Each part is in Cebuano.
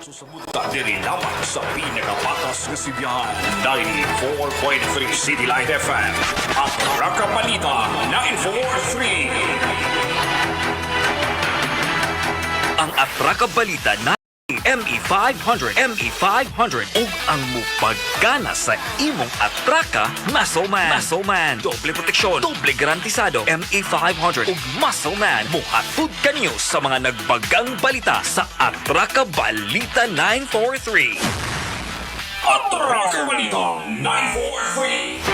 Sa buta diri lamang sa pinakapatas nga sibihan, 94.3 City Light FM at Raka Balita 943. Ang Atraka Balita na ME500, ME500 ug ang mupagana sa imong atraka, Muscle Man. Muscle Man. Doble proteksyon, doble garantisado. ME500 ug Muscle Man muhatod kanyo sa mga nagbagang balita sa Atraka Balita 943. Atraka Balita 943.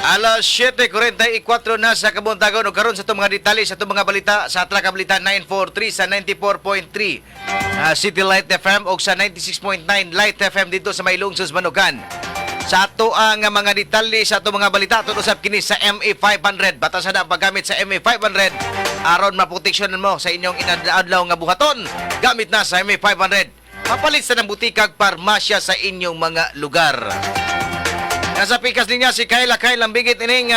Alas 7:44 na sa kabuntagon ug karon sa itong mga detalye sa itong mga balita sa Atraka Balita 943 sa 94.3 City Light FM o sa 96.9 Light FM dito sa may lungsod sa Manukan. Sa ato ang mga detalye sa ato mga balita ato usab kini sa MA500. Batasan na ang paggamit sa MA500 aron maproteksyonan mo sa inyong inadlaw nga buhaton. Gamit na sa MA500. Mapalit sa ng butikag parmasya sa inyong mga lugar. Nasa pikas niya si Kayla Kyle ang bigit ining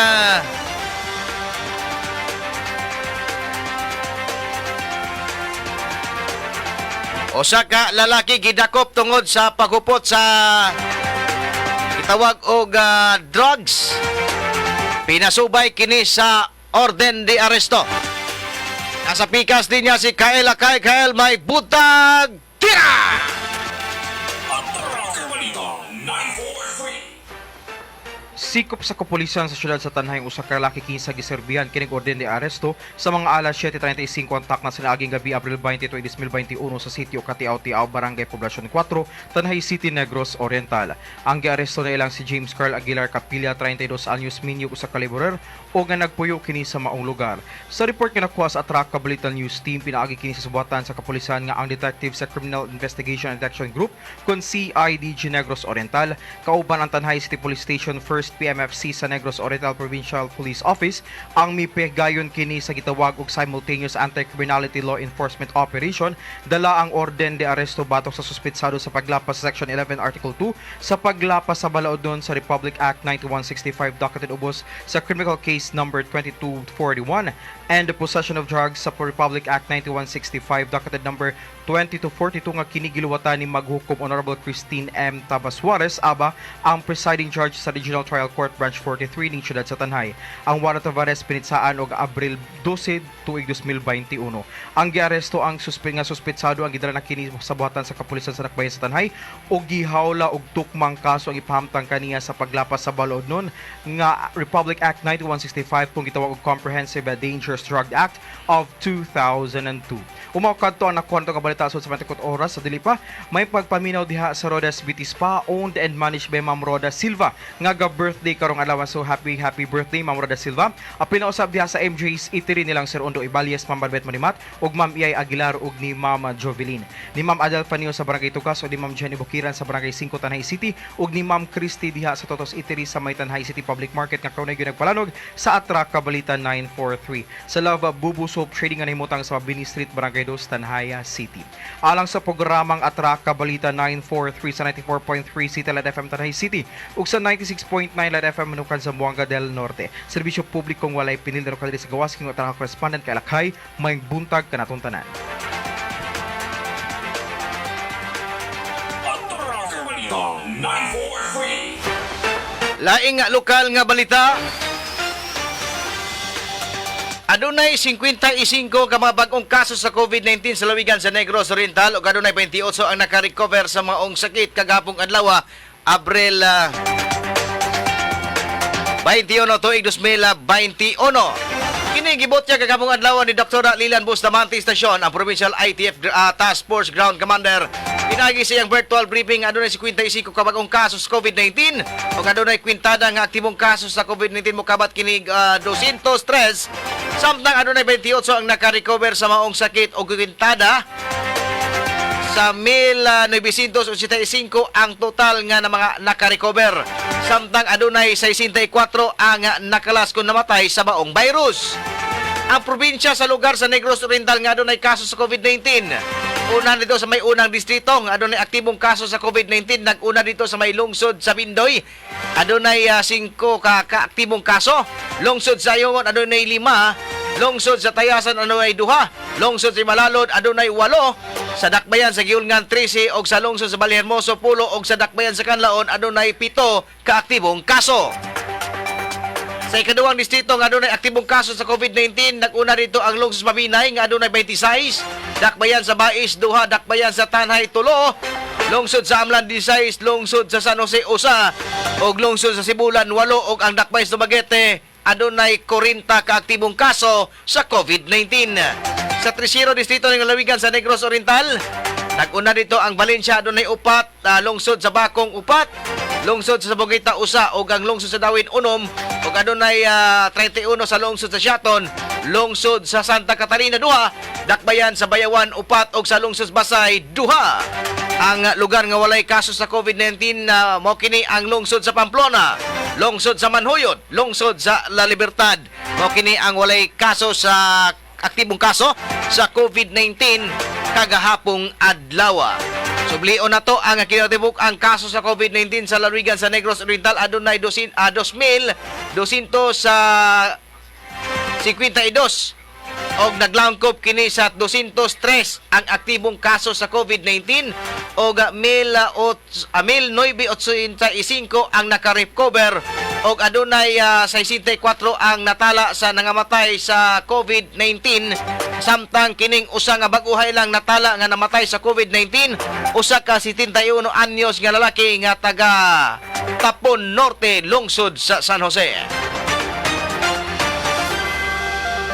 usa ka lalaki gidakop tungod sa paghupot sa gitawag og drugs. Pinasubay kini sa orden de aresto. Nasa pikas din niya si Kayla Kyle. Kyle, may butag tira! Atraka Balita 943. Sikop sa kapulisan sa syudad sa Tanay usa ka lalaki kinsa giserbihan kining orden de aresto sa mga alas 7:35 ang takna sa naaging gabi, Abril 22, 2021 sa sitio Katiaw-Tiaw, Barangay Poblacion 4, Tanay City, Negros Oriental. Ang giaresto na ilang si James Carl Aguilar Capilla, 32 anyos, minyo, usa ka laborer o nga nagpuyo kini sa maong lugar. Sa report nga nakuha sa Atraka Balita News Team, pinaagi kini sa subuatan sa kapulisan nga ang detective sa Criminal Investigation and Detection Group kon CIDG Negros Oriental kauban ang Tanay City Police Station 1st PMFC sa Negros Oriental Provincial Police Office ang mipegayon kini sa gitawag og simultaneous anti-criminality law enforcement operation, dala ang orden de aresto batok sa suspetsado sa paglapas sa Section 11 Article 2 sa paglapas sa balaod sa Republic Act 9165, docketed ubos sa Criminal Case Number 2241, and the possession of drugs sa Republic Act 9165, docketed number 2242, nga kini giluwatan ni maghukom Honorable Christine M. Tabas Suarez aba ang presiding judge sa Regional Trial Court Branch 43 ning siyudad sa Tanay. Ang warrant of arrest pinitsaan og Abril 12 tuig 2021. Ang giaresto ang nga suspetsado ang gidala na kini sa buhatan sa kapulisan sa Dakbayan sa Tanay ug gihawla og tukmang kaso ang ipahamtang kaniya sa paglapas sa balaod nun nga Republic Act 9165 kung gitawag og Comprehensive Dangerous Drug Act of 2002. Umaw kadto ang nakuha nga balita sa 24 oras. Sa dili pa, may pagpaminaw diha sa Rodas Beauty Spa, owned and managed by Ma'am Roda Silva nga ga birthday karong adlaw. So happy happy birthday, Ma'am Roda Silva. Apil na usab diha sa MJ's Eatery nilang Sir Ondo Ibalias, Ma'am Barbet Manimat ug Ma'am Iyay Aguilar ug ni Ma'am Jovelyn. Ni Ma'am Adel Panio sa Barangay Tugas ug ni Ma'am Jenny Bukiran sa Barangay 5, Tanay City ug ni Ma'am Christy diha sa Totos Eatery sa may Tanay City Public Market nga kaunay gyud nagpalanog sa Atraka Balita 943. Sa Love Bubu Soap Trading nga nahimutang sa Mabini Street, Barangay 2, Tanjaya City. Alang sa programang Atraka Balita 943 sa 94.3 City Light FM Tanay City ug sa 96.9 Light FM Manukan, Zamboanga del Norte. Serbisyo publikong walay pinil na diri sa gawas king Atraka correspondent kay Lakay, may buntag kanatong tanan. Atraka Balita 943. Laing nga lokal nga balita. Adunay 55 ka mga bag-ong kaso sa COVID-19 sa lawigan sa Negros Oriental ug adunay 28 ang naka-recover sa maong sakit kagahapong adlaw, Abril 21 tuig 2021. Kini gibotya kagahapong adlaw ni Dr. Lilan Bustamante Stasyon, ang Provincial ITF Task Force Ground Commander. Pinagi sa iyang virtual briefing, adunay 55 ka bag-ong kaso sa COVID-19 ug adunay kwintada nga aktibong kaso sa COVID-19, mokabat kini 203, samtang adunay 28 ang naka-recover sa maong sakit ug kwintada sa 1,985 ang total nga na mga naka-recover. Samtang adunay 64 ang nakalas kung namatay sa maong virus. Ang probinsya sa lugar sa Negros Oriental nga adunay kaso sa COVID-19. Una dito sa may unang distrito nga adunay aktibong kaso sa COVID-19, nag-una dito sa may lungsod sa Bindoy. Adunay 5 ka kaaktibong kaso. Lungsod sa Ayungon adunay 5. Lungsod sa Tayasan adunay 2. Lungsod sa Malalod adunay 8, sa Dakbayan sa Giulngan 13 og sa lungsod sa Vallehermoso 10 og sa Dakbayan sa Kanlaon adunay 7 ka aktibong kaso. Sa ikaduhang distrito nga adunay aktibong kaso sa COVID-19, nag-una dito ang lungsod sa Mabinay nga adunay 26, Dakbayan sa Bais 2, Dakbayan sa Tanay 3, lungsod sa Amlan 16, lungsod sa San Jose 1, ug lungsod sa Sibulan 8 ug ang Dakbayan sa Dumaguete adunay 40 ka aktibong kaso sa COVID-19. Sa tersero distrito ng lalawigan sa Negros Oriental, nag-una dito ang Valencia adunay 4, lungsod sa Bakong 4, lungsod sa Sabuguita 1 ug ang lungsod sa Dauin 6 ug adunay 31 sa lungsod sa Siaton, lungsod sa Santa Catalina 2, Dakbayan sa Bayawan 4 ug sa lungsod sa Basay 2. Ang lugar nga walay kaso sa COVID-19 mao kini ang lungsod sa Pamplona, lungsod sa Manjuyod, lungsod sa La Libertad. Mao kini ang walay kaso sa aktibong kaso sa COVID-19 kagahapong adlaw. Sublion na to ang kinatibuk ang kaso sa COVID-19 sa lalawigan sa Negros Oriental adunay 2,252 sa og naglangkob kini sa 203 ang aktibong kaso sa COVID-19 og 1,985 ang naka-recover og adunay 64 ang natala sa nangamatay sa COVID-19, samtang kining usa nga bag-ohay lang natala nga namatay sa COVID-19, usa ka 71 anyos nga lalaki nga taga Tapon Norte, lungsod sa San Jose.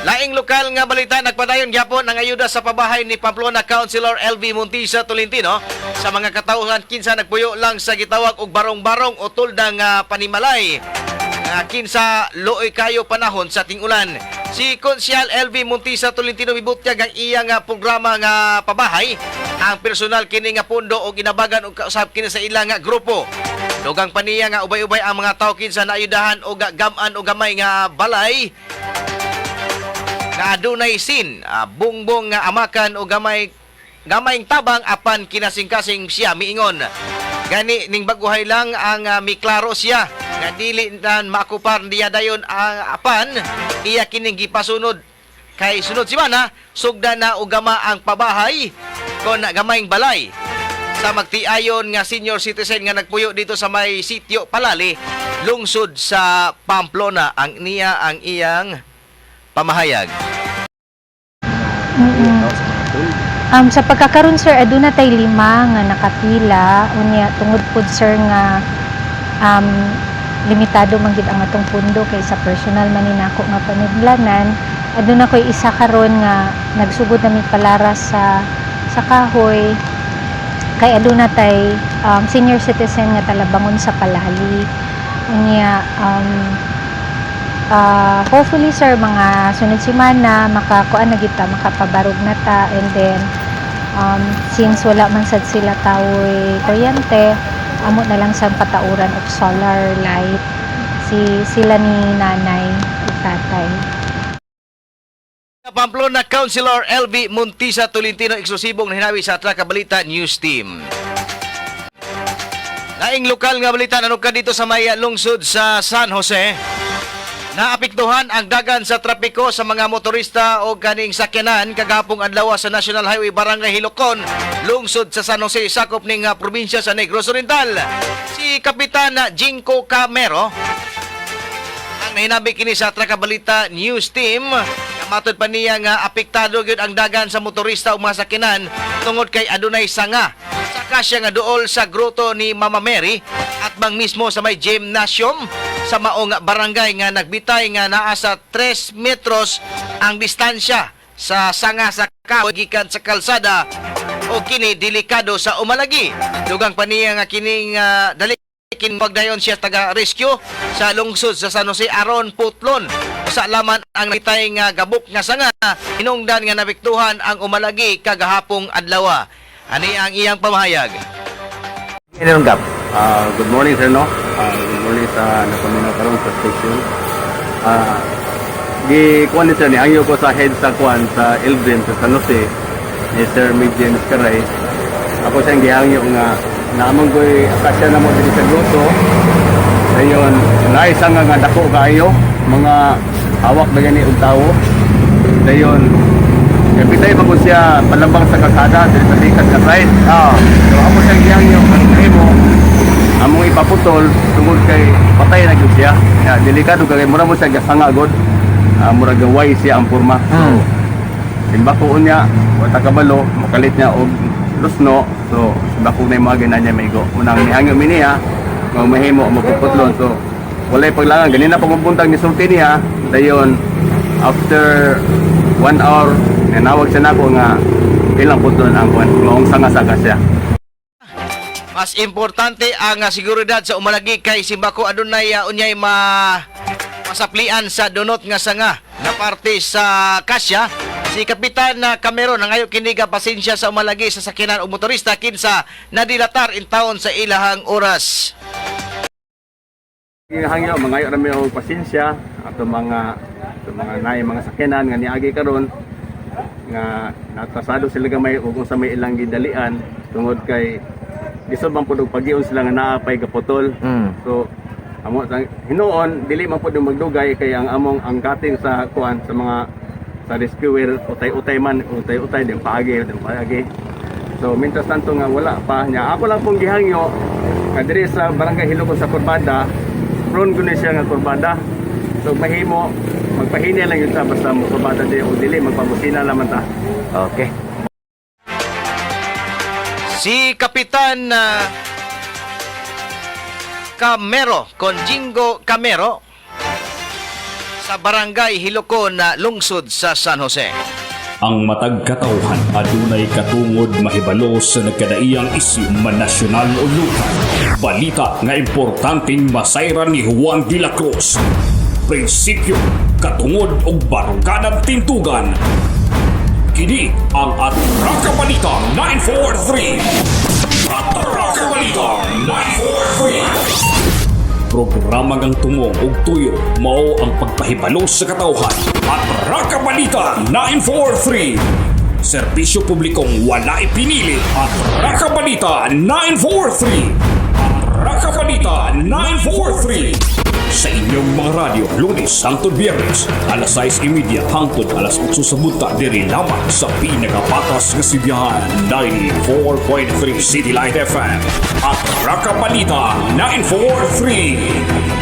Laing lokal nga balita, nagpadayon gyapon ang ayuda sa pabahay ni Pamplona Councilor LV Montisa Tolentino sa mga katawhan kinsa nagpuyo lang sa gitawag og barong-barong o tuldang panimalay nga kinsa luoy kayo panahon sa ting-ulan. Si Konsyal LV Montisa Tolentino mibutyag ang iya nga programa nga pabahay ang personal kini nga pundo og inabagan og kausab kini sa ilang nga grupo. Dugang paniya nga ubay-ubay ang mga tawo kinsa naayudahan og gam-an o gamay nga balay nga adunay sin bungbong nga amakan o gamay gamayng tabang, apan kinasing-kasing siya miingon. Gani ning baguhay lang ang miklaro siya nga dili nan maakupar niya dayon ang apan iya kining gipasunod kay sunod semana sugdan na og gama ang pabahay kon gamayng balay sa magtiayon nga senior citizen nga nagpuyo dito sa may sitio Palali, lungsod sa Pamplona. Ang niya ang iyang pamahayag. Sa pagkakaron, sir, aduna tay lima nga nakapila. Unya tungod pud, sir, nga limitado man gid ang atong pundo kay sa personal man ni nako nga panudlanan, aduna koy isa karon nga nagsugod na mi palaras sa kahoy kay aduna tay senior citizen nga talabangon sa Palali. Unya hopefully, sir, mga sunod semana makakuan na kita, makapabarog na ta, and then since wala man sad sila tawoy kuryente, amo na lang sa patauran of solar light si sila ni nanay ug tatay. Pamplona Councilor LV Montisa Tolentino, eksklusibong nahinawi sa Atraka Balita News Team. Laing lokal nga balita, ka dito sa may lungsod sa San Jose. Naapektuhan ang dagan sa trapiko sa mga motorista o kaning sakyanan kagahapong adlaw sa National Highway, Barangay Hilocon, lungsod sa San Jose, sakop ning probinsya sa Negros Oriental. Si Kapitan Jinko Camero ang nahinabi kini sa Atraka Balita News Team. Matod pa niya nga apektado gyud ang dagan sa motorista o mga sakyanan tungod kay adunay sanga saka siya nga duol sa grotto ni Mama Mary at bang mismo sa may gymnasium sa maong barangay nga nagbitay nga naa sa 3 metros ang distansya sa sanga sa kahoy gikan sa kalsada o kini delikado sa umalagi. Dugang pa niya nga kining dali kin pagdayon siya taga rescue sa lungsod sa San Jose aron putlon sa laman ang nakitay nga gabok nga sanga hinungdan nga nabiktuhan ang umalagi kagahapong adlaw. Ani ang iyang pamahayag. Anong gap? Good morning, sir, no? Good morning sa napaminaw karon sa station. Gi kuan ni sir ni hangyo ko sa head sa kuan sa Elvin sa San Jose ni Sir Mig James Caray. Ako siyang gihangyo nga naamang ko'y akasya na mo diri sa grotto. Dayon, naisa nga nga dako kaayo, mga hawak na gani og tawo. Dayon, Kay pitay man ko siya palambang sa kalsada diri sa Likas nga side. So amo siyang gihangyo ang mahimo among ipaputol tungod kay patay na gyud siya. Ya, delikado kay mura mo siya gasanga gud. Murag gaway siya ang porma. So, simbako niya, wa ta kabalo, makalit niya og lusno. So simbako na yung mga ganyan niya maigo. Unang nihangyo mi niya, nga mahimo mo puputlon. So walay paglangan ganina pa buntag ni sulti niya, dayon after 1 hour nanawag siya nako nga ilang putlon ang kuan maong sanga-sanga siya. Mas importante ang seguridad sa umalagi kay simbako adunay unyay ma masaplian sa dunot nga sanga na parte sa kasya. Si Kapitan na Cameron nangayo kini ga pasensya sa umalagi sa sakinan og motorista kinsa nadilatar in taon sa ilahang oras. Hangyo mangayo ra mi og pasensya ato mga naay mga sakyanan nga niagi karon nga natasado sila gamay ug unsa may ilang gidalian tungod kay lisod man pud og pagion sila nga naa pay gaputol. So amo sa hinuon dili man pud magdugay kay ang among ang cutting sa kuan sa mga sa rescuer utay-utay man, utay-utay din paagi din paagi. So mientras tanto nga wala pa niya, ako lang pong gihangyo nga diri sa Barangay Hilocon sa kurbada, prone gud ni siya nga kurbada. So mahimo magpahina lang yun sa basta mo kurbada di o dili magpabusina laman ta. Okay. Si Kapitan Camero, Conjingo Camero sa Barangay Hilocon na lungsod sa San Jose. Ang matag katawhan adunay katungod mahibalo sa nagkadaiyang isyu man nasyonal o lokal. Balita nga importanteng masayran ni Juan de la Cruz. Prinsipyo, katungod og baruganan tintugan. Kini ang Atraka Balita 943. Atraka Balita 943. Programa ngang tumong ug tuyo mao ang pagpahibalo sa katawhan. Atraka Balita 943. Serbisyo publikong wala ipinili. Atraka Balita 943. Atraka Balita 943. Sa inyong mga radyo, Lunes hangtod Biyernes, alas 6:30 hangtod alas 8 sa buntag, diri lamang sa pinakapatas nga sibihan, 94.3 City Light FM. Atraka Balita 943.